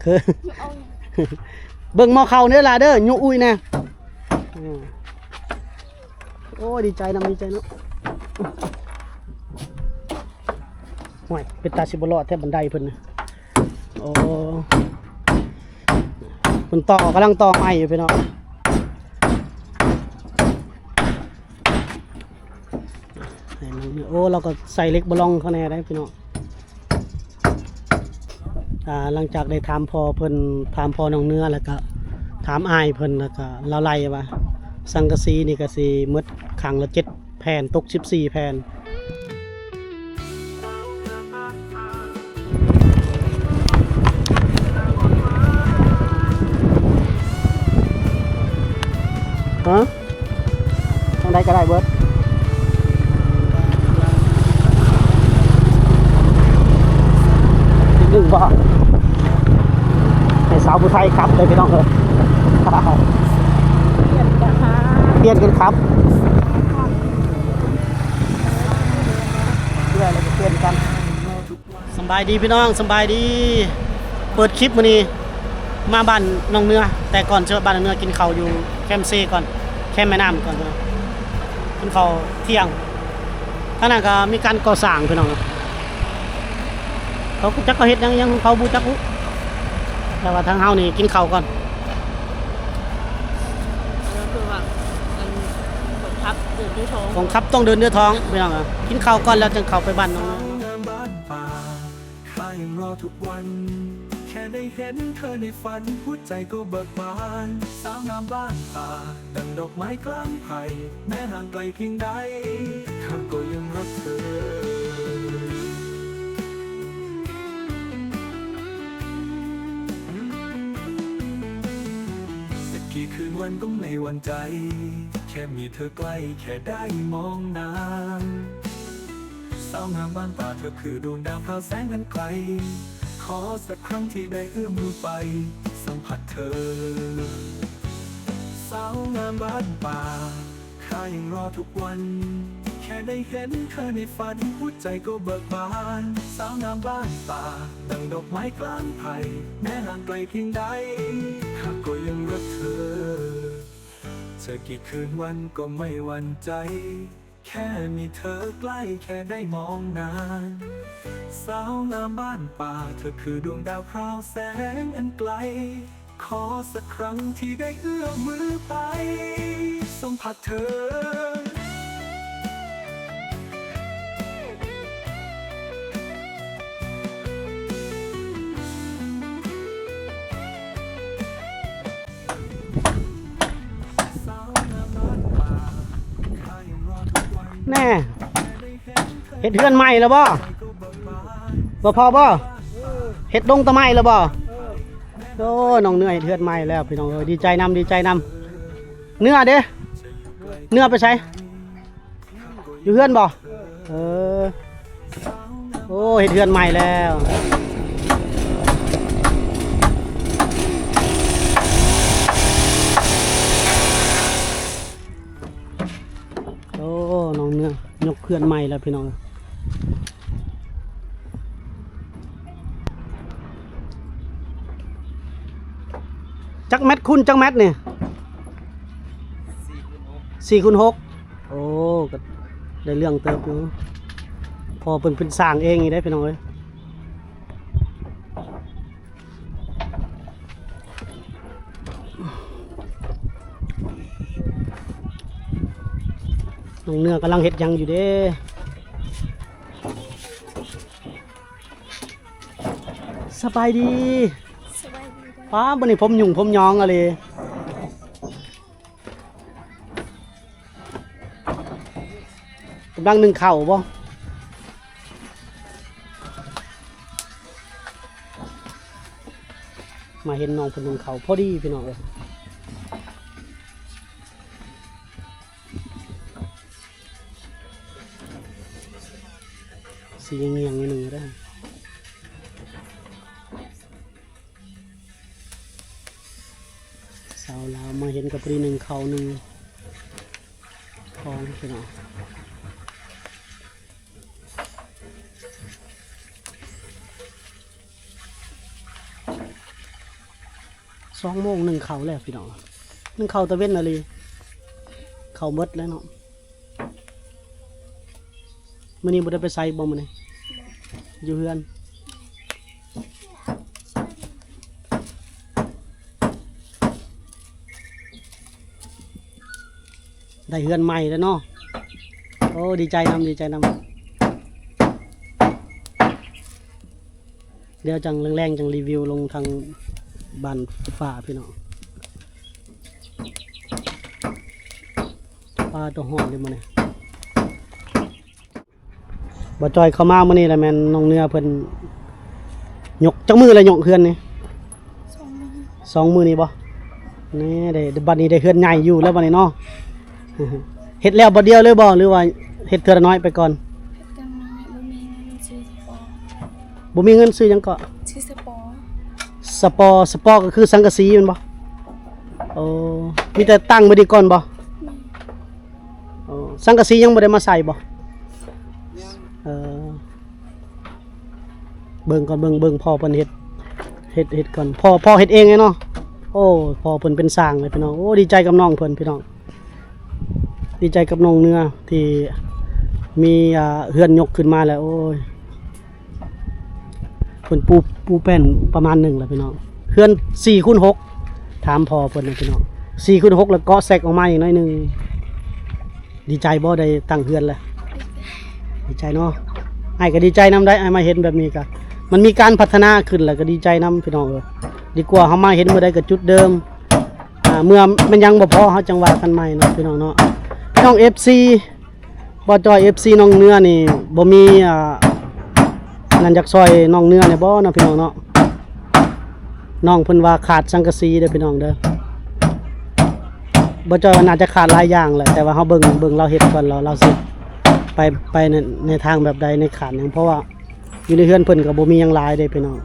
ເອີ ເບິ່ງໝໍ້ເຂົ້າເດີຫຼ້າເດີ ຍຸອຸຍແດ່. ໂອ້ ດີໃຈນຳ ດີໃຈເນາະ. ໂອ້ຍ ເປັນຕາຊິບໍ່ລອດແທ້ບັນໄດເພິ່ນນະ. ໂອ້ ເພິ່ນຕໍ່ ກຳລັງຕໍ່ໄມ້ຢູ່ພີ່ນ້ອງ. ໂອ້ ລາວກໍໃສ່ເຫຼັກບະລອງເຂົ້າແດ່ໄດ໋ພີ່ນ້ອງ. ອ່າ ຫຼັງຈາກໄດ້ຖາມພໍ່ເພິ່ນ ຖາມພໍ່ນ້ອງເນືອ ແລ້ວກະຖາມອ້າຍເພິ່ນ ແລ້ວກະລາວໄລ່ວ່າ ສັງກະສີນີ້ກະຊິໝົດຄັ້ງລະເຈັດແຜ່ນ ຕົກສິບສີ່ແຜ່ນ. ຮະ? ທາງໃດກໍໄດ້ເບິດ. ອີກໜຶ່ງບໍ່? ໃຫ້ສາວຜູ້ໄທຂັບເລີຍພີ່ນ້ອງເອີຍ. ປ່ຽນກັນຂັບ ເພື່ອແລ້ວກໍປ່ຽນກັນ. ສຳບາຍດີພີ່ນ້ອງ ສຳບາຍດີ. ເປີດຄລິບມື້ນີ້ມາບ້ານໜອງເໜືອ ແຕ່ກ່ອນຊິຮອດບ້ານໜອງເໜືອ ກິນເຂົ້າຢູ່ແຄມເຊກ່ອນ ແຄມແມ່ນ້ຳກ່ອນພີ່ນ້ອງ. ກິນເຂົ້າທ່ຽງ. ທາງນັ້ນກໍມີການກໍ່ສ້າງພີ່ນ້ອງ. ເຂົາຈັກເຂົາເຮັດຫຍັງ ຫຍັງຂອງເຂົາບໍ່ຈັກຮູ້ ແຕ່ວ່າທາງເຮົານີ້ກິນເຂົ້າກ່ອນ. ກໍຄືວ່າ ອັນ ກອງທັບເດີນດ້ວຍທ້ອງ ກອງທັບຕ້ອງເດີນດ້ວຍທ້ອງພີ່ນ້ອງ. ກິນເຂົ້າກ່ອນແລ້ວຈຶ່ງເຂົ້າໄປບ້ານໜອງເໜືອ. ສາວງາມບ້ານປ່າ ຂ້າຍັງລໍທຸກວັນ ແຄ່ໄດ້ເຫັນເທີໃນຝັນ ຫົວໃຈກໍເບີກບານ. ສາວງາມບ້ານປ່າ ດັ່ງດອກໄມ້ກາງໄພ ແມ້ຫ່າງໄກພຽງໃດ ຂ້າກໍຍັງຮັກເທີ. ຈະກີ້ຄືນວັນກໍໄມ່ຫວັ່ນໃຈ ແຄ່ມີເທີໃກ້ ແຄ່ໄດ້ມອງໜ້າ. ສາວງາມບ້ານປ່າ ເທີຄືດວງດາວພາວແສງອັນໄກ ຂໍສັກຄັ້ງທີ່ໄດ້ເອື້ອມມືໄປ ສຳຜັດເທີ. ສາວງາມບ້ານປ່າ ຂ້າຍັງລໍທຸກວັນ ແຄ່ໄດ້ເຫັນເທີໃນຝັນ ຫົວໃຈກໍເບີກບານ. ສາວງາມບ້ານປ່າ ດັ່ງດອກໄມ້ກາງໄພ ແມ້ຫ່າງໄກພຽງໃດ ຂ້າກໍຍັງຮັກເທີ. ຈະກີ້ຄືນວັນກໍໄມ່ຫວັ່ນໃຈ ແຄ່ມີເທີໃກ້ ແຄ່ໄດ້ມອງໜ້າ. ສາວງາມບ້ານປ່າ ເທີຄືດວງດາວພາວແສງອັນໄກ ຂໍສັກຄັ້ງທີ່ໄດ້ເອື້ອມມືໄປ ສຳຜັດເທີ. ແນ່ ເຮັດເຮືອນໃໝ່ແລ້ວບໍ່? ບໍ່ພໍບໍ່? ເຮັດດົງຕະໄມ້ແລ້ວບໍ່? ໂອ້ ນ້ອງເນືອເຮັດເຮືອນໃໝ່ແລ້ວພີ່ນ້ອງເອີຍ ດີໃຈນຳ ດີໃຈນຳ. ເນືອເດ? ເນືອໄປໃສ? ຢູ່ເຮືອນບໍ່? ເອີ ໂອ້ ເຮັດເຮືອນໃໝ່ແລ້ວ. ໂອ້ ນ້ອງເນືອຍົກເຮືອນໃໝ່ແລ້ວພີ່ນ້ອງ. ຈັກແມັດຄູນຈັກແມັດນີ້? ສີ່ຄູນຫົກ ໂອ້ ກໍໄດ້ເລື່ອງເຕີບຢູ່ ເພາະເພິ່ນ ເພິ່ນສ້າງເອງນີ້ເດ້ພີ່ນ້ອງເອີຍ. ນ້ອງເນືອກຳລັງເຮັດຫຍັງຢູ່ເດ້? ສະບາຍດີ. ສະບາຍດີ. ປ້າ ມື້ນີ້ຜົມຫຍຸ້ງຜົມຍອງອີ່ຫຼີ. ກຳລັງໜຶ້ງເຂົ້າບໍ່? ມາເຫັນນ້ອງເພິ່ນໜຶ້ງເຂົ້າພໍດີພີ່ນ້ອງເອີຍ. ຊິງຽງໆໜ້ອຍໜຶ່ງເດີ. ສາວລາວມາເຫັນກໍພໍດີ ໜຶ້ງເຂົ້າໜຶ້ງຂອງພີ່ນ້ອງ. ສອງໂມງໜຶ້ງເຂົ້າແລ້ວພີ່ນ້ອງ, ໜຶ້ງເຂົ້າຕາເວັນອີ່ຫຼີ, ເຂົ້າໝົດແລ້ວເນາະ. ມື້ນີ້ບໍ່ໄດ້ໄປໃສບໍ່ມື້ນີ້? ຢູ່ເຮືອນ. ໄດ້ເຮືອນໃໝ່ແລ້ວເນາະ. ໂອ້ ດີໃຈນຳ ດີໃຈນຳ. ດຽວຈັ່ງແລງໆ ຈັ່ງຣີວິວລົງທາງບ້ານຟ້າພີ່ນ້ອງ. ປາ ໂຕຮ້ອນເດ້ມື້ນີ້. ບ່າວຈ່ອຍເຂົ້າມາມື້ນີ້ລະແມ່ນນ້ອງເນື້ອເພິ່ນຍົກ. ຈັກມື້ລະຍົກເຮືອນນີ້? ສອງມື້. ສອງມື້ນີ້ບໍ່? ນີ້ໄດ້ ບັດນີ້ໄດ້ເຮືອນໃຫຍ່ຢູ່ແລ້ວບັດນີ້ເນາະ. ເຮັດແລ້ວບັດດຽວເລີຍບໍ່ ຫຼືວ່າເຮັດເທື່ອລະໜ້ອຍໄປກ່ອນ? ເຮັດເທື່ອລະໜ້ອຍ ບໍ່ມີເງິນຊື້ສະປໍ. ບໍ່ມີເງິນຊື້ຫຍັງເກາະ? ຊື້ສະປໍ. ສະປໍ ສະປໍກໍຄືສັງກະສີແມ່ນບໍ່? ໂອ້ ມີແຕ່ຕັ້ງໄວ້ດີກ່ອນບໍ່? ແມ່ນ. ອໍ ສັງກະສີຍັງບໍ່ໄດ້ມາໃສ່ບໍ່? ຍັງ. ເອີ ເບິ່ງກ່ອນ ເບິ່ງ ເບິ່ງພໍ່ເພິ່ນເຮັດ ເຮັດ ເຮັດກ່ອນ. ພໍ່ ພໍ່ເຮັດເອງເລີຍເນາະ. ໂອ້ ພໍ່ເພິ່ນເປັນຊ່າງເລີຍພີ່ນ້ອງ. ໂອ້ ດີໃຈກັບນ້ອງເພິ່ນພີ່ນ້ອງ, ດີໃຈກັບນ້ອງເນື້ອທີ່ມີ ອ່າ ເຮືອນຍົກຂຶ້ນມາແລ້ວ. ໂອ້ຍ ເພິ່ນປູ ປູແປ້ນປະມານໜຶ່ງແລ້ວພີ່ນ້ອງ. ເຮືອນສີ່ຄູນຫົກ ຖາມພໍ່ເພິ່ນນະພີ່ນ້ອງ, ສີ່ຄູນຫົກ ແລ້ວເກາະແຊັກອອກມາອີກໜ້ອຍໜຶ່ງ. ດີໃຈບໍ່ ໄດ້ຕັ້ງເຮືອນແລ້ວ? ດີໃຈເນາະ. ອ້າຍກໍດີໃຈນຳໄດ໋, ອ້າຍມາເຫັນແບບນີ້ກໍ ມັນມີການພັດທະນາຂຶ້ນ ແລ້ວກໍດີໃຈນຳພີ່ນ້ອງເອີຍ. ດີກວ່າເຮົາມາເຫັນມື້ໃດກໍຈຸດເດີມ. ອ່າ ເມື່ອມັນຍັງບໍ່ພໍ ເຮົາຈັ່ງວ່າກັນໃໝ່ເນາະພີ່ນ້ອງເນາະ. ພີ່ນ້ອງເອັຟຊີ ບໍ່ຈ່ອຍ ເອັຟຊີ ນ້ອງເນື້ອນີ້ບໍ່ມີ ອ່າ ອັນນັ້ນ ຢາກຊ່ອຍນ້ອງເນື້ອແດ່ບໍ່ເນາະພີ່ນ້ອງເນາະ? ນ້ອງເພິ່ນວ່າຂາດສັງກະສີເດີພີ່ນ້ອງເດີ. ບໍ່ຈ່ອຍວ່າໜ້າຈະຂາດຫຼາຍຢ່າງແຫຼະ, ແຕ່ວ່າເຮົາເບິ່ງ ເບິ່ງລາວເຮັດກ່ອນ, ລາວ ລາວຊິໄປ ໄປໃນ ໃນທາງແບບໃດ ໃນຂາດຫຍັງ, ເພາະວ່າຢູ່ໃນເຮືອນເພິ່ນກໍບໍ່ມີຫຍັງຫຼາຍເດ້ພີ່ນ້ອງ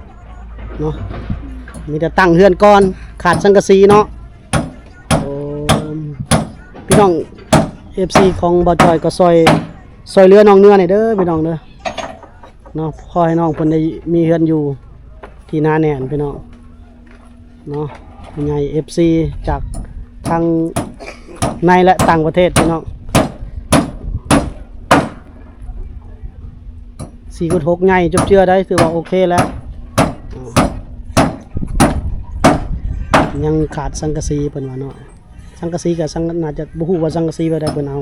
ເນາະ, ມີແຕ່ຕັ້ງເຮືອນກ່ອນ, ຂາດສັງກະສີເນາະ. ໂອ້ ພີ່ນ້ອງເອັຟຊີຂອງບ່າວຈ່ອຍກໍຊ່ອຍ ຊ່ອຍເຫຼືອນ້ອງເນື້ອແດ່ເດີພີ່ນ້ອງເດີເນາະ. ຂໍໃຫ້ນ້ອງເພິ່ນໄດ້ມີເຮືອນຢູ່ທີ່ໜາແໜ້ນພີ່ນ້ອງເນາະ. ຜູ້ໃຫຍ່ເອັຟຊີຈາກທັງໃນ ແລະ ຕ່າງປະເທດພີ່ນ້ອງ. ສີ່ຄູນຫົກ ໃຫຍ່ຈົບເຈືອໄດ້ ຖືວ່າໂອເຄແລ້ວ. ຍັງຂາດສັງກະສີເພິ່ນວ່າເນາະ. ສັງກະສີກໍສັງ ໜ້າຈະບໍ່ຮູ້ວ່າສັງກະສີແບບໃດເພິ່ນເອົາ,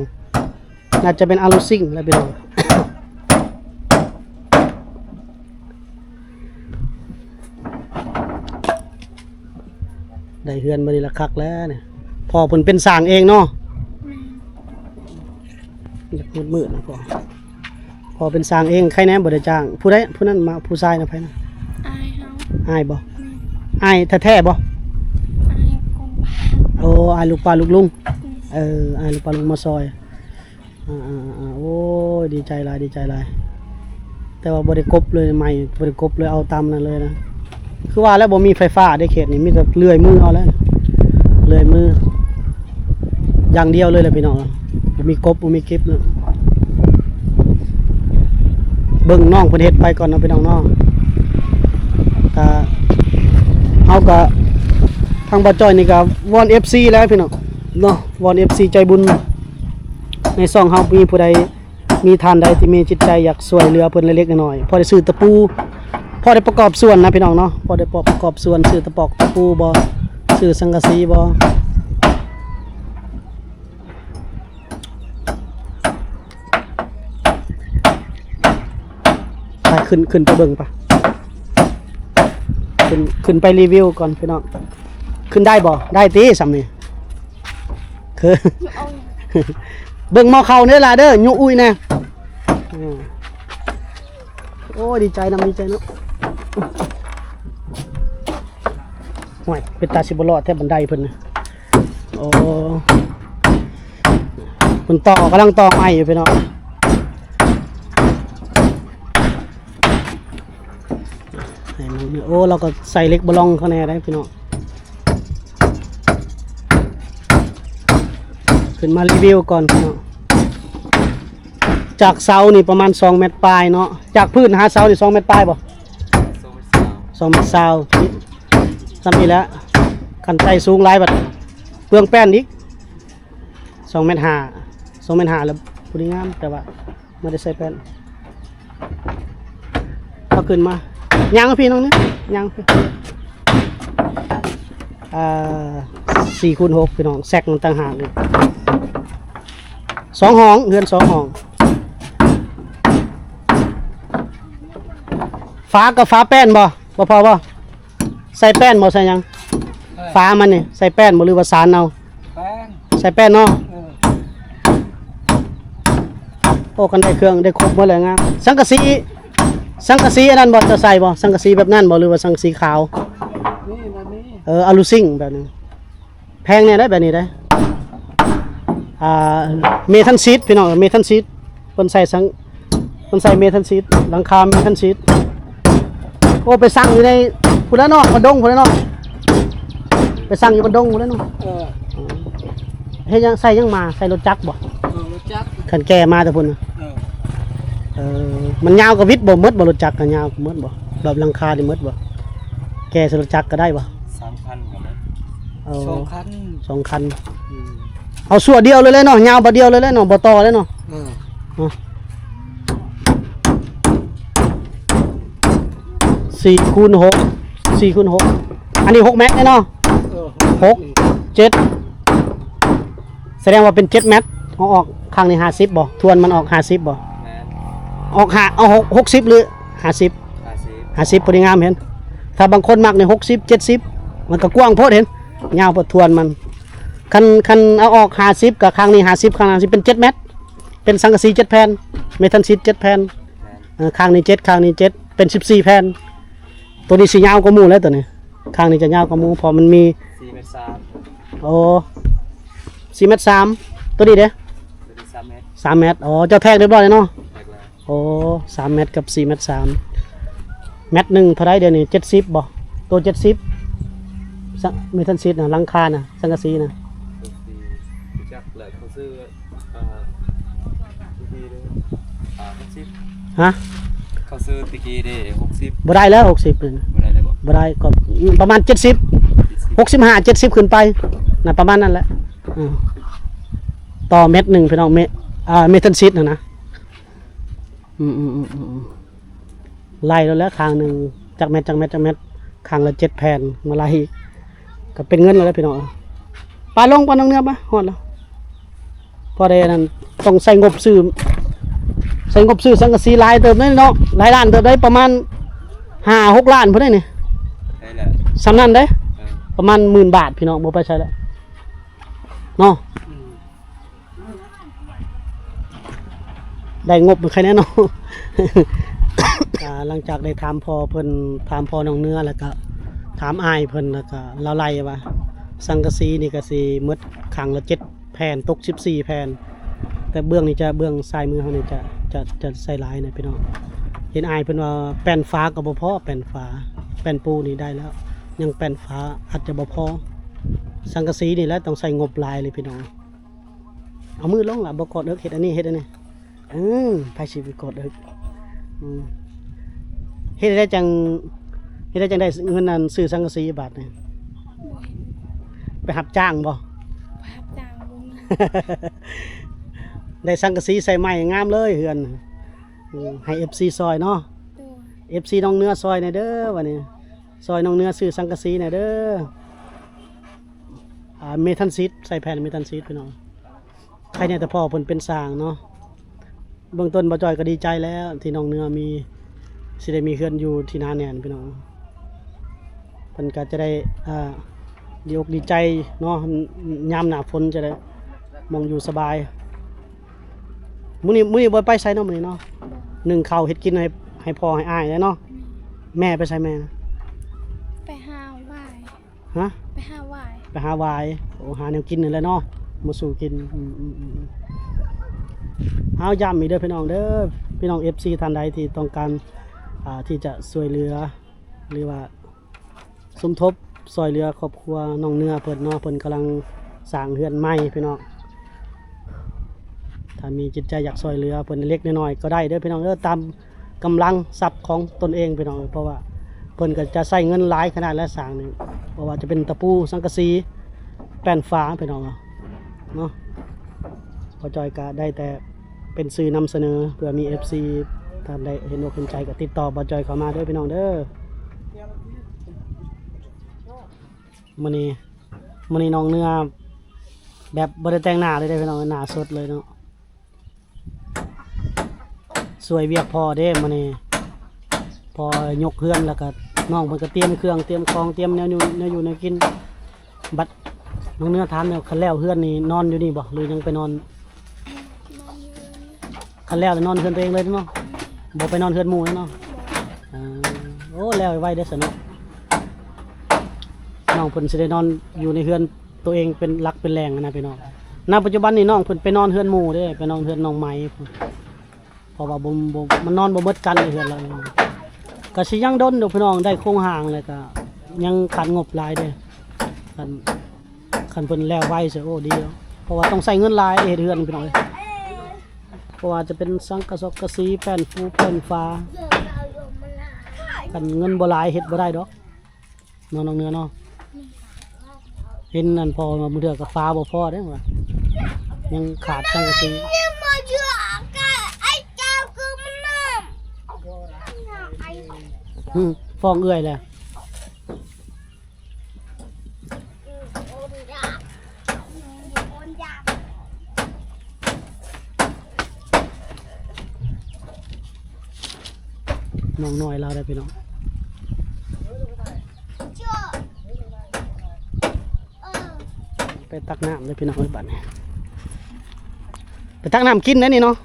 ໜ້າຈະເປັນອາລູຊິງແຫຼະພີ່ນ້ອງ. ໄດ້ເຮືອນມື້ນີ້ລະຄັກແລ້ວນີ້. ພໍ່ເພິ່ນເປັນຊ່າງເອງເນາະ. ແມ່ນ. ຢາກມືດໆນະພໍ່. ພໍ່ເປັນຊ່າງເອງ ໃຄແດ່ບໍ່ໄດ້ຈ້າງ. ຜູ້ໃດ ຜູ້ນັ້ນມາ ຜູ້ຊາຍນະ ໃຜນະ? ອ້າຍເຮົາ. ອ້າຍບໍ່? ແມ່ນ. ອ້າຍແທ້ໆບໍ່? ອ້າຍຂອງປ້າ. ໂອ້ ອ້າຍລູກປ້າລູກລຸງ. ອືມ. ເອີ ອ້າຍລູກປ້າລຸງມາຊ່ອຍ. ອ່າໆໆ ໂອ້ຍ ດີໃຈຫຼາຍ ດີໃຈຫຼາຍ. ແຕ່ວ່າບໍ່ໄດ້ກົບເລີຍ ໄມ້ບໍ່ໄດ້ກົບເລີຍ ເອົາຕາມນັ້ນເລີຍນະ. ຄືວ່າແລ້ວ ບໍ່ມີໄຟຟ້າເດ້ເຂດນີ້ ມີແຕ່ເລື່ອຍມືເອົາແລ້ວ ເລື່ອຍມືຢ່າງດຽວເລີຍແຫຼະພີ່ນ້ອງ. ບໍ່ມີກົບ ບໍ່ມີກິບເນາະ. ເບິ່ງນ້ອງເພິ່ນເຮັດໄປກ່ອນເນາະພີ່ນ້ອງເນາະ. ກະ ເຮົາກະ ທາງບ່າວຈ້ອຍນີ້ກະວອນເອັຟຊີແຫຼະພີ່ນ້ອງເນາະ, ວອນເອັຟຊີໃຈບຸນໃນຊ່ອງເຮົາ ມີຜູ້ໃດ ມີທ່ານໃດທີ່ມີຈິດໃຈຢາກຊ່ວຍເຫຼືອເພິ່ນເລັກໆນ້ອຍໆ ພໍໄດ້ຊື້ຕະປູ ພໍໄດ້ປະກອບສ່ວນນະພີ່ນ້ອງເນາະ, ພໍໄດ້ປະກອບສ່ວນ ຊື້ຕະປອກຕະປູບໍ່ ຊື້ສັງກະສີບໍ່. ໄປ ຂຶ້ນ ຂຶ້ນໄປເບິ່ງໄປ ຂຶ້ນ ຂຶ້ນໄປຣີວິວກ່ອນພີ່ນ້ອງ. ຂຶ້ນໄດ້ບໍ່? ໄດ້ຕິ ສ່ຳນີ້. ຄື ເບິ່ງໝໍ້ເຂົ້າເດີຫຼາເດີ ຍຸອຸຍແດ່. ໂອ້ຍ ດີໃຈນຳ ດີໃຈນຳ. ໂອ້ຍ ເປັນຕາຊິບໍ່ລອດແທ້ ບັນໄດເພິ່ນນະ. ໂອ້ ເພິ່ນຕໍ່ ກຳລັງຕໍ່ໄມ້ຢູ່ພີ່ນ້ອງ. ໃຫ້ມັນ ໂອ້ ລາວກໍໃສ່ເຫຼັກບະລອງເຂົ້າແດ່ໄດ໋ພີ່ນ້ອງ. ຂຶ້ນມາຣີວິວກ່ອນພີ່ນ້ອງ. ຈາກເສົານີ້ປະມານສອງແມັດປາຍເນາະ, ຈາກພື້ນຫາເສົານີ້ສອງແມັດປາຍບໍ່? ສອງແມັດຊາວ ສອງແມັດຊາວ ສ່ຳນີ້ແຫຼະ. ຂ ຄັນໃສ່ສູງຫຼາຍບັດເປືອງແປ້ນອີກ ສອງແມັດຫ້າ ສອງແມັດຫ້າແລ້ວພໍດີງາມ ແຕ່ວ່າບໍ່ໄດ້ໃສ່ແປ້ນ. ເອົາຂຶ້ນມາ ຍ່າງມາພີ້ນ້ອງໜຶ່ງ ຍ່າງມາພີ້ ອ່າ ສີ່ຄູນຫົກ ພີ່ນ້ອງ ແຊັກມັນຕ່າງຫາກອີກ ສອງຫ້ອງ ເຮືອນສອງຫ້ອງ. ຝາກັບຝາແປ້ນບໍ່? ບໍ່ພໍບໍ່? ໃສ່ແປ້ນບໍ່ໃສ່ຫຍັງ? ເອີ ຝາມັນນີ້ໃສ່ແປ້ນບໍ່ ຫຼືວ່າສານເອົາ? ແປ້ນ ໃສ່ແປ້ນເນາະ. ເອີ ໂອ້ ຄັນໄດ້ເຄື່ອງໄດ້ຄົບໝົດແລ້ວງາມ. ສັງກະສີ ສັງກະສີອັນນັ້ນບໍ່ ເຈົ້າໃສ່ບໍ່? ສັງກະສີແບບນັ້ນບໍ່ ຫຼືວ່າສັງກະສີຂາວ? ນີ້ ແບບນີ້. ເອີ ອາລູຊິງແບບນັ້ນ. ແພງແດ່ໄດ໋ແບບນີ້ໄດ໋ ອ່າ ເມທັນຊີດ ພີ່ນ້ອງ ເມທັນຊີດ ເພິ່ນໃສ່ສັງ ເພິ່ນໃສ່ເມທັນຊີດ ຫຼັງຄາເມທັນຊີດ. ໂອ້ ໄປສັ່ງຢູ່ໃນພຸ້ນລະເນາະ ບ້ານດົງພຸ້ນລະເນາະ ໄປສັ່ງຢູ່ບ້ານດົງພຸ້ນລະເນາະ. ເອີ ເຮັດຫຍັງ ໃສ່ຫຍັງມາ ໃສ່ລົດຈັກບໍ່? ເອີ ລົດຈັກ ຄັນແກ່ມາແຕ່ພຸ້ນນະ. ເອີ ເອີ ມັນຍາວກວ່າວິດບໍ່ໝົດບໍ່? ລົດຈັກກະຍາວກວ່າໝົດບໍ່? ແບບຫຼັງຄານີ້ໝົດບໍ່? ແກ່ໃສ່ລົດຈັກກະໄດ້ບໍ່? ສາມຄັນກໍໄດ້. ເອີ ສອງຄັນ ສອງຄັນ. ອືມ ເອົາຊົ່ວດຽວເລີຍແຫຼະເນາະ ຍາວບາດດຽວເລີຍແຫຼະເນາະ ບໍ່ຕໍ່ເລີຍເນາະ. ເອີ ເນາະ ສີ່ຄູນຫົກ ສີ່ຄູນຫົກ ອັນນີ້ຫົກແມັດເນາະ. ເອີ ຫົກ ເຈັດ ສະແດງວ່າເປັນເຈັດແມັດ. ເຮົາອອກຂ້າງນີ້ຫ້າສິບບໍ່? ທວນມັນອອກຫ້າສິບບໍ່? ແມ່ນ ອອກຫ້າ ເອົາຫົກ ຫົກສິບ ຫຼື ຫ້າສິບ? ຫ້າສິບ ຫ້າສິບ ພໍດີງາມ ເຫັນ. ຖ້າບາງຄົນມັກນີ້ ຫົກສິບ ເຈັດສິບ ມັນກະກວ້າງໂພດ ເຫັນ ຍາວໂພດ ທວນມັນ. ຄັນ ຄັນເອົາອອກຫ້າສິບ ກະຂ້າງນີ້ຫ້າສິບ ຂ້າງນັ້ນຫ້າສິບ ເປັນເຈັດແມັດ ເປັນສັງກະສີເຈັດແຜ່ນ ເມທັນຊີດເຈັດແຜ່ນ. ແມ່ນ ເອີ ຂ້າງນີ້ເຈັດ ຂ້າງນີ້ເຈັດ ເປັນສິບສີ່ແຜ່ນ. ໂຕນີ້ຊິຍາວກວ່າໝູ່ແຫຼະ ໂຕນີ້ ຂ້າງນີ້ຈະຍາວກວ່າໝູ່ ເພາະມັນມີສີ່ແມັດສາມ. ໂອ້ ສີ່ແມັດສາມ. ໂຕນີ້ເດ? ໂຕນີ້ສາມແມັດ ສາມແມັດ. ອໍ ເຈົ້າແທກຮຽບຮ້ອຍແລ້ວເນາະ? ແທກແລ້ວ. ໂອ້ ສາມແມັດກັບສີ່ແມັດສາມ ແມັດໜຶ່ງເທົ່າໃດດຽວນີ້? ເຈັດສິບບໍ່? ໂຕເຈັດສິບ ສະ ເມທັນຊີດນະ ຫຼັງຄານະ ສັງກະສີນະ. ຈັກແຫຼະ ເຂົາຊື້ ອ່າ ຕະກີ້ເດ້ ອ່າ ຫົກສິບ. ຮະ? ເຂົາຊື້ຕະກີ້ເດ້ ຫົກສິບ. ບໍ່ໄດ້ແລ້ວ ຫົກສິບນີ້ ບໍ່ໄດ້ແລ້ວບໍ່? ບໍ່ໄດ້ ກໍປະມານເຈັດສິບ ເຈັດສິບ ຫົກສິບຫ້າ ເຈັດສິບຂຶ້ນໄປນະ ປະມານນັ້ນແຫຼະ. ເອີ ຕໍ່ແມັດໜຶ່ງ ພີ່ນ້ອງ ເມ ອ່າ ເມທັນຊີດຫັ້ນນະ. ອືມ ອືມ ອືມ ອືມ ອືມ ໄລ່ແລ້ວແຫຼະ ຂ້າງໜຶ່ງຈັກແມັດ ຈັກແມັດ ຈັກແມັດ ຂ້າງລະເຈັດແຜ່ນ ມາໄລ່ ກະເປັນເງິນແລ້ວແຫຼະພີ່ນ້ອງ. ປາລົງ ປານ້ອງເໜືອ ປາ ຮອດແລ້ວ. ພໍໄດ້ອັນນັ້ນ ຕ້ອງໃຊ້ງົບຊື້ ໃຊ້ງົບຊື້ສັງກະສີຫຼາຍເຕີບເດ້ເນາະ ຫຼາຍລ້ານເຕີບເດ້ ປະມານຫ້າຫົກລ້ານພຸ້ນເດ້ນີ້. ໄດ້ແລ້ວ ສ່ຳນັ້ນເດ້. ເອີ ປະມານໝື່ນບາດ ພີ່ນ້ອງ ບໍ່ໄປໃສແລ້ວເນາະ. ອືມ ໄດ້ງົບມັນໄຄແນ່ເນາະ. ອ່າ ຫຼັງຈາກໄດ້ຖາມພໍ່ເພິ່ນ ຖາມພໍ່ນ້ອງເໜືອ ແລ້ວກະຖາມອ້າຍເພິ່ນ ແລ້ວກະລາວໄລ່ວ່າ ສັງກະສີນີ້ກະຊິໝົດຂ້າງລະເຈັດແຜ່ນ ຕົກສິບສີ່ແຜ່ນ ແຕ່ເບື້ອງນີ້ຈະ ເບື້ອງຊ້າຍມືເຮົານີ້ຈະ ຈະ ຈະໃສ່ຫຼາຍນະພີ່ນ້ອງ. ເຫັນອ້າຍເພິ່ນວ່າແປ້ນຝາກໍບໍ່ພໍ ແປ້ນຝາ ແປ້ນປູນີ້ໄດ້ແລ້ວ ຍັງແປ້ນຝາອາດຈະບໍ່ພໍ. ສັງກະສີນີ້ແຫຼະຕ້ອງໃຊ້ງົບຫຼາຍເລີຍພີ່ນ້ອງ. ເອົາມືລົງລະ ບໍ່ກອດເອິກ ເຮັດອັນນີ້ ເຮັດອັນນີ້. ເອີ ໃຜຊິໄປກອດເອິກ? ອືມ ເຮັດໃດຈັ່ງ ເຮັດໃດຈັ່ງໄດ້ເງິນອັນຊື້ສັງກະສີບາດນີ້? ໄປຮັບຈ້າງບໍ່? ໄປຮັບຈ້າງ. ໄດ້ສັງກະສີໃສ່ໃໝ່ງາມເລີຍເຮືອນ. ອືມ ໃຫ້ເອັຟຊີຊ່ອຍເນາະ. ໂດຍ ເອັຟຊີນ້ອງເໜືອຊ່ອຍແດ່ເດີ ບາດນີ້ ຊ່ອຍນ້ອງເໜືອຊື້ສັງກະສີແດ່ເດີ. ອ່າ ເມທັນຊີດ ໃສ່ແຜ່ນເມທັນຊີດ ພີ່ນ້ອງ. ໃຄແນ່ແຕ່ພໍ່ເພິ່ນເປັນຊ່າງເນາະ. ເບື້ອງຕົ້ນບ່າວຈ້ອຍກໍດີໃຈແລ້ວ ທີ່ນ້ອງເໜືອມີ ຊິໄດ້ມີເຮືອນຢູ່ທີ່ໜາແໜ້ນ ພີ່ນ້ອງ. ເພິ່ນກໍຈະໄດ້ ອ່າ ດີອົກດີໃຈເນາະ ຍາມໜ້າຝົນຈະໄດ້ໝ່ອງຢູ່ສະບາຍ. ມື້ນີ້ ມື້ນີ້ບໍ່ໄປໃສເນາະ ມື້ນີ້ເນາະ. ໜຶ້ງເຂົ້າເຮັດກິນໃຫ້ ໃຫ້ພໍ່ໃຫ້ອ້າຍແດ່ເນາະ. ແມ່ໄປໃສແມ່ນະ? ໄປຫາຫວາຍ. ຮະ? ໄປຫາຫວາຍ ໄປຫາຫວາຍ. ໂອ້ ຫາແນວກິນນີ້ແຫຼະເນາະ ມາສູ່ກິນ. ອືມ ອືມ ອືມ ອືມ. ເອົາ ຢ້ຳອີກເດີພີ່ນ້ອງເດີ ພີ່ນ້ອງເອັຟຊີທ່ານໃດທີ່ຕ້ອງການ ອ່າ ທີ່ຈະຊ່ວຍເຫຼືອ ຫຼືວ່າສົມທົບຊ່ອຍເຫຼືອຄອບຄົວນ້ອງເໜືອເພິ່ນເນາະ ເພິ່ນກຳລັງສ້າງເຮືອນໃໝ່ພີ່ນ້ອງ. ຖ້າມີຈິດໃຈຢາກຊ່ວຍເຫຼືອເພິ່ນເລັກໆນ້ອຍໆກໍໄດ້ເດີພີ່ນ້ອງເດີ ຕາມ ກຳລັງຊັບຂອງຕົນເອງພີ່ນ້ອງເອີຍ ເພາະວ່າເພິ່ນກໍຈະໃຊ້ເງິນຫຼາຍຂະໜາດແຫຼະ ສ້າງນີ້ ບໍ່ວ່າຈະເປັນຕະປູ ສັງກະສີ ແປ້ນຝາ ພີ່ນ້ອງເນາະ. ບ່າວຈ່ອຍກະໄດ້ແຕ່ເປັນສື່ນຳສະເໜີ ເພື່ອມີເອັຟຊີທ່ານໃດເຫັນອົກເຫັນໃຈ ກະຕິດຕໍ່ບ່າວຈ່ອຍເຂົ້າມາເດີພີ່ນ້ອງເດີ. ມື້ນີ້ ມື້ນີ້ນ້ອງເໜືອແບບບໍ່ໄດ້ແຕ່ງໜ້າເລີຍເດ້ພີ່ນ້ອງ ໜ້າສົດເລີຍເນາະ. ຊ່ວຍວຽກພໍ່ເດ້ມື້ນີ້ ພໍ່ຍົກເຮືອນ ແລ້ວກະນ້ອງເພິ່ນກະຕຽມເຄື່ອງ ຕຽມຂອງ ຕຽມແນວຢູ່ ແນວຢູ່ແນວກິນ. ບັດນ້ອງເໜືອຖາມແນວ ຄັນແລ້ວເຮືອນນີ້ນອນຢູ່ນີ້ບໍ່ ຫຼືຍັງໄປນອນ? ຄັນແລ້ວນອນເຮືອນຕົວເອງເລີຍເນາະ ບໍ່ໄປນອນເຮືອນໝູ່ເນາະ. ເອີ ໂອ້ ແລ້ວໄວໆເດ້ຊັ້ນເນາະ ນ້ອງເພິ່ນຊິໄດ້ນອນຢູ່ໃນເຮືອນຕົວເອງເປັນຫຼັກເປັນແຫຼ່ງນະພີ່ນ້ອງ. ນະປັດຈຸບັນນີ້ນ້ອງເພິ່ນໄປນອນເຮືອນໝູ່ເດ້ ໄປນອນເຮືອນນ້ອງໃໝ່ ເພາະວ່າບໍ່ ບໍ່ ມັນນອນບໍ່ໝົດກັນເລີຍເຮືອນລາວ. ກະຊິຍັງດົນຢູ່ພີ່ນ້ອງ ໄດ້ໂຄງຮ່າງແລ້ວກະຍັງຂາດງົບຫຼາຍເດ້. ຄັນ ຄັນເພິ່ນແລ້ວໄວຊິ ໂອ້ ດີເນາະ ເພາະວ່າຕ້ອງໃຊ້ເງິນຫຼາຍເຮັດເຮືອນພີ່ນ້ອງເອີຍ. ບໍ່ວ່າຈະເປັນສັງກະສອກກະສີ ແປ້ນຟູແປ້ນຝາ ຄັນເງິນບໍ່ຫຼາຍເຮັດບໍ່ໄດ້ດອກເນາະ ນ້ອງເໜືອເນາະ. ເຫັນອັນພໍ່ວ່າບາງເທື່ອກະຝາບໍ່ພໍເດ້ວ່າ ຍັງຂາດສັງກະສີ. ອືມ ຟ້ອງເອື້ອຍແຫຼະ. ນ້ອງນ້ອຍລາວໄດ້ພີ່ນ້ອງ ໄປຕັກນ້ຳເດີພີ່ນ້ອງເອີຍ ບາດນີ້ ໄປຕັກນ້ຳກິນໄດ້ນີ້ເນາະ.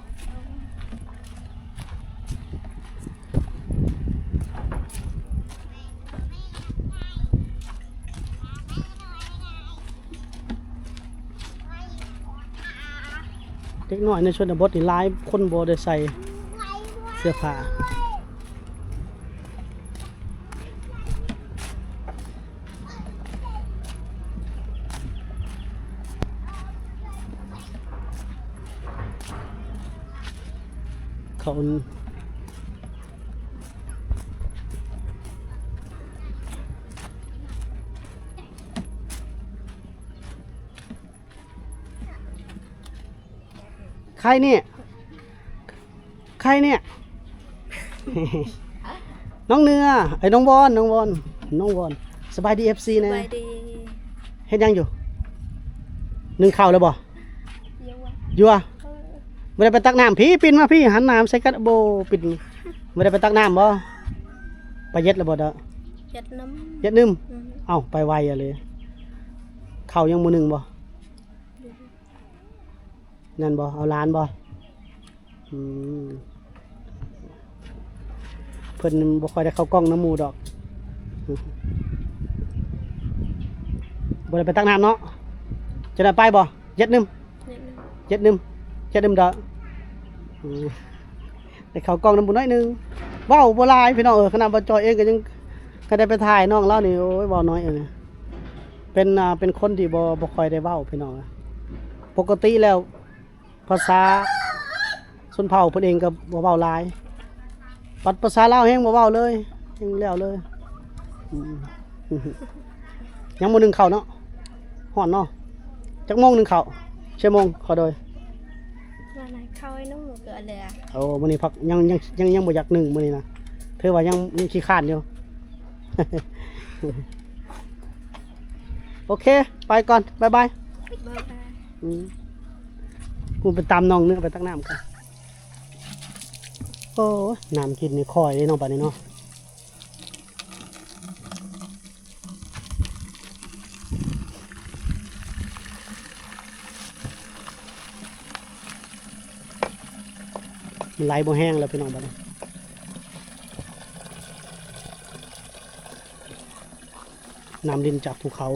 ເດັກນ້ອຍໃນຊົນນະບົດນີ້ຫຼາຍຄົນບໍ່ໄດ້ໃສ່ເສື້ອຜ້າ. ເຂົາ ໃຄນີ້ ໃຄນີ້ ນ້ອງເໜືອ ເອີຍ ນ້ອງວອນ ນ້ອງວອນ ນ້ອງວອນ. ສະບາຍດີ ເອັຟຊີ ແດ່. ສະບາຍດີ. ເຮັດຫຍັງຢູ່? ໜຶ້ງເຂົ້າແລ້ວບໍ່? ຢູ່. ເອີ ບໍ່ໄດ້ໄປຕັກນ້ຳ. ພີ້ ປິ່ນມາພີ້ ຫັນໜ້າມາໃສ່ກັນ. ໂບ ປິ່ນ ບໍ່ໄດ້ໄປຕັກນ້ຳບໍ່? ໄປເຢັດແລ້ວບໍ່ເດີ? ເຢັດໜຶ່ມ ເຢັດໜຶ່ມ. ອືມ ເອົ້າ ໄປໄວອະເລີຍ. ເຂົ້າຍັງບໍ່ໜຶ້ງບໍ່? ນັ້ນບໍ່ ເອົາຫຼານບໍ່? ອືມ ເພິ່ນບໍ່ຄ່ອຍໄດ້ເຂົ້າກ້ອງນຳໝູ່ດອກ. ບໍ່ໄດ້ໄປຕັກນ້ຳເນາະ. ຈະໄດ້ໄປບໍ່? ເຢັດໜຶ່ມ ເຈັດໜຶ່ມ ເຈັດໜຶ່ມ ເຈັດໜຶ່ມເດີ. ອືມ ໄດ້ເຂົ້າກ້ອງນຳບຸນໜ້ອຍໜຶ່ງ. ເວົ້າບໍ່ຫຼາຍພີ່ນ້ອງເອີຍ ຂະໜາດວ່າຈອຍເອງກໍຍັງ ກໍໄດ້ໄປຖ່າຍນ້ອງລາວນີ້ ໂອ້ຍ ເວົ້າໜ້ອຍເອີຍ. ເປັນ ອ່າ ເປັນຄົນທີ່ບໍ່ ບໍ່ຄ່ອຍໄດ້ເວົ້າພີ່ນ້ອງ. ປົກກະຕິແລ້ວ ພາສາຊົນເຜົ່າເພິ່ນເອງກໍບໍ່ເວົ້າຫຼາຍ, ບັດພາສາລາວແຮງບໍ່ເວົ້າເລີຍ, ແຮງແລ້ວເລີຍ. ອືມ ຍັງບໍ່ໜຶ້ງເຂົ້າເນາະ, ຮ້ອນເນາະ. ຈັກໂມງໜຶ້ງເຂົ້າ? ເຈັດໂມງ. ຂໍໂດຍ ວ່ານາຍເຂົ້າໃຫ້ໜູກໍເຫຼືອ. ໂອ້ ມື້ນີ້ພັກ ຍັງ ຍັງ ຍັງ ຍັງບໍ່ຢາກໜຶ້ງມື້ນີ້ນະ, ຖືວ່າຍັງ ຍັງຂີ້ຄ້ານຢູ່. ໂອເຄ ໄປກ່ອນ ບາຍບາຍ. ບາຍບາຍ. ອືມ ກູໄປຕາມນ້ອງເໜືອໄປຕັກນ້ຳກ່ອນ. ໂອ້ຍ ນ້ຳກິນນີ້ຄ່ອຍເດ້ເນາະ ບາດນີ້ເນາະ. ມັນໄຫຼບໍ່ແຮງແລ້ວພີ່ນ້ອງ ບາດນີ້. ນ້ຳລິນຈາກພູເຂົາ.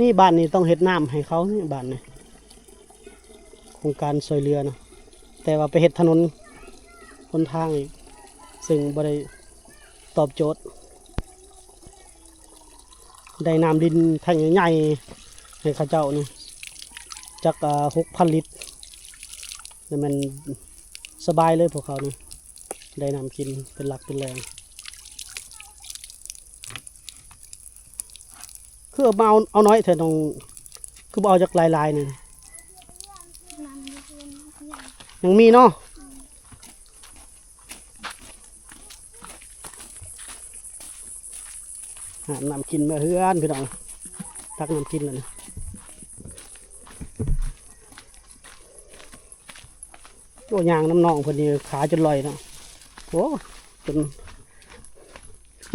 ນີ້ບ້ານນີ້ຕ້ອງເຮັດນ້ຳໃຫ້ເຂົານີ້ ບ້ານນີ້ ໂຄງການຊ່ວຍເຫຼືອນະ, ແຕ່ວ່າໄປເຮັດຖະໜົນຫົນທາງອີກ ເຊິ່ງບໍ່ໄດ້ຕອບໂຈດ. ໄດ້ນ້ຳລິນແທງໃຫຍ່ໆໃຫ້ເຂົາເຈົ້ານີ້ ຈັກ ເອີ ຫົກພັນລິດ. ແລ້ວແມ່ນສະບາຍເລີຍພວກເຂົານີ້ ໄດ້ນ້ຳກິນເປັນຫຼັກເປັນແຫຼ່ງ. ເອີ ມາເອົາ ເອົານ້ອຍແທ້ນ້ອງ ຄືບໍ່ເອົາຈັກຫຼາຍໆນີ້? ຍັງມີເນາະ. ຫານ້ຳກິນເມືອເຮືອນພີ່ນ້ອງ ຕັກນ້ຳກິນແລ້ວນີ້. ໂອ້ ຍ່າງນຳນ້ອງເພິ່ນນີ້ຂາຈົນລອຍເນາະ. ໂອ້ ຈົນ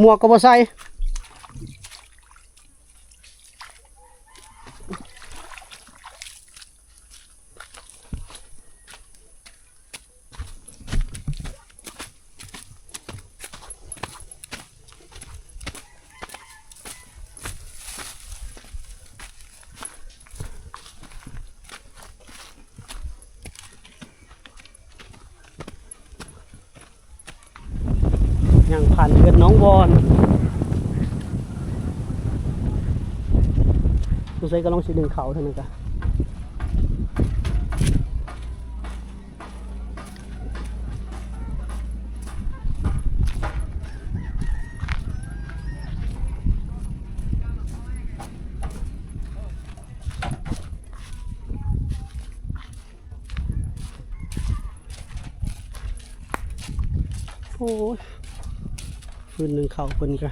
ໝວກກໍບໍ່ໃສ່. ຍ່າງຜ່ານເຮືອນນ້ອງວອນ ສົງໄສກຳລັງຊິໜຶ້ງເຂົ້າເທົ່ານັ້ນກະ. ໂອ້ຍ ຟືນໜຶ້ງເຂົ້າເພິ່ນກະ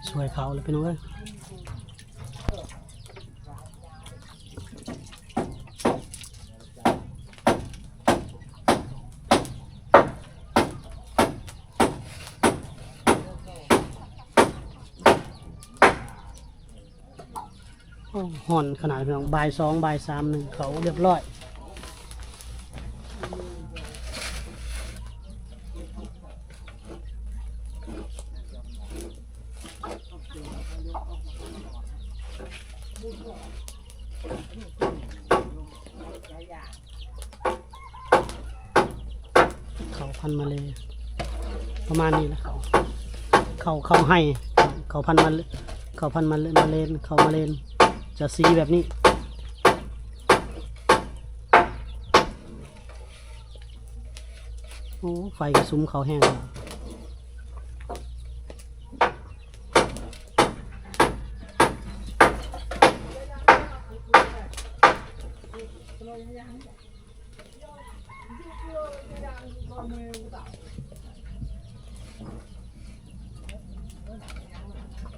ຊ່ວຍເຂົາແລ້ວພີ່ນ້ອງເອີຍ. ໂອ້ ຮ້ອນຂະໜາດພີ່ນ້ອງ ບ່າຍສອງ ບ່າຍສາມ ໜຶ້ງເຂົ້າຮຽບຮ້ອຍ. ເຂົ້າພັນມາເລ ປະມານນີ້ແຫຼະ ເຂົ້າ ເຂົ້າ ເຂົ້າໄຮ່ ເຂົ້າພັນມາເລ ເຂົ້າພັນມາເລ ມາເລນ ເຂົ້າມາເລນ ຈະສີແບບນີ້. ໂອ້ ໄຟກະສຸມເຂົ້າແຮງ.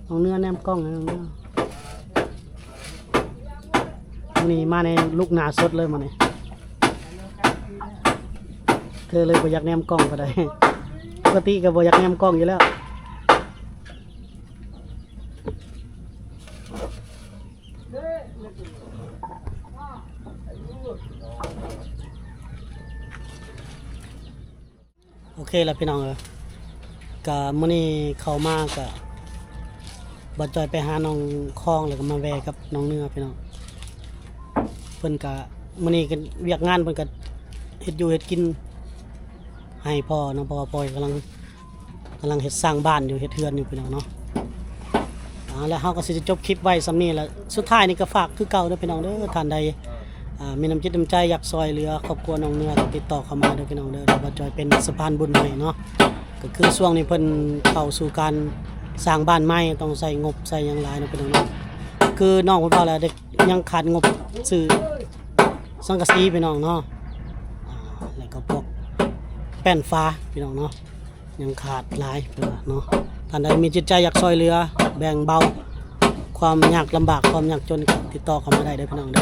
ນ້ອງເນື້ອແນມກ້ອງ ນ້ອງເນື້ອ ມື້ນີ້ມາໃນລຸກໜ້າສົດເລີຍມື້ນີ້ ເທີເລີຍບໍ່ຢາກແນມກ້ອງປານໃດ ປົກກະຕິກະບໍ່ຢາກແນມກ້ອງຢູ່ແລ້ວ. ໂອເຄລະພີ່ນ້ອງເອີຍ ກະມື້ນີ້ເຂົ້າມາກະ ບ່າວຈ່ອຍໄປຫານ້ອງຄອງ ແລ້ວກະມາແວ່ກັບນ້ອງເນື້ອພີ່ນ້ອງ. ເພິ່ນກະ ມື້ນີ້ກະວຽກງານເພິ່ນກະເຮັດຢູ່ເຮັດກິນໃຫ້ພໍ່ເນາະ ເພາະວ່າພໍ່ກຳລັງ ກຳລັງເຮັດສ້າງບ້ານຢູ່ ເຮັດເຮືອນຢູ່ພີ່ນ້ອງເນາະ. ອ່າ ແລ້ວເຮົາກະຊິຈົບຄລິບໄວ້ສ່ຳນີ້ແຫຼະ ສຸດທ້າຍນີ້ກະຝາກຄືເກົ່າເດີພີ່ນ້ອງເດີ ທ່ານໃດ ອ່າ ມີນ້ຳຈິດນ້ຳໃຈຢາກຊ່ອຍເຫຼືອຄອບຄົວນ້ອງເນື້ອ ກະຕິດຕໍ່ເຂົ້າມາເດີພີ່ນ້ອງເດີ ດຽວບ່າວຈ່ອຍເປັນສະພານບຸນໃຫ້ເນາະ. ກະຄືຊ່ວງນີ້ເພິ່ນເຂົ້າສູ່ການສ້າງບ້ານໃໝ່ ຕ້ອງໃຊ້ງົບໃຊ້ຫຍັງຫຼາຍເນາະພີ່ນ້ອງເນາະ. ຄືນ້ອງເພິ່ນເວົ້າແລ້ວ ເດັກຍັງຂາດງົບຊື້ສັງກະສີພີ່ນ້ອງເນາະ ອ່າ ແລ້ວກະພວກແປ້ນຝາພີ່ນ້ອງເນາະ ຍັງຂາດຫຼາຍເພິ່ນວ່າເນາະ. ທ່ານໃດມີຈິດໃຈຢາກຊ່ອຍເຫຼືອແບ່ງເບົາຄວາມຍາກລຳບາກ ຄວາມຍາກຈົນ ກະຕິດຕໍ່ເຂົ້າມາໄດ້ເດີພີ່ນ້ອງເດີ.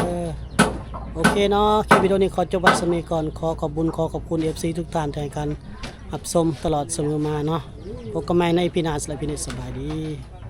ໂອເຄເນາະ ຄລິບວິດີໂອນີ້ຂໍຈົບໄວ້ສ່ຳນີ້ກ່ອນ ຂໍຂອບບຸນ ຂໍຂອບຄຸນ ເອັຟຊີ ທຸກທ່ານທີ່ໃຫ້ການຮັບຊົມຕະຫຼອດສະເໝີມາເນາະ. ພົບກັນໃໝ່ໃນອີພີໜ້າ ສຳລັບອີພີນີ້ ສະບາຍດີ.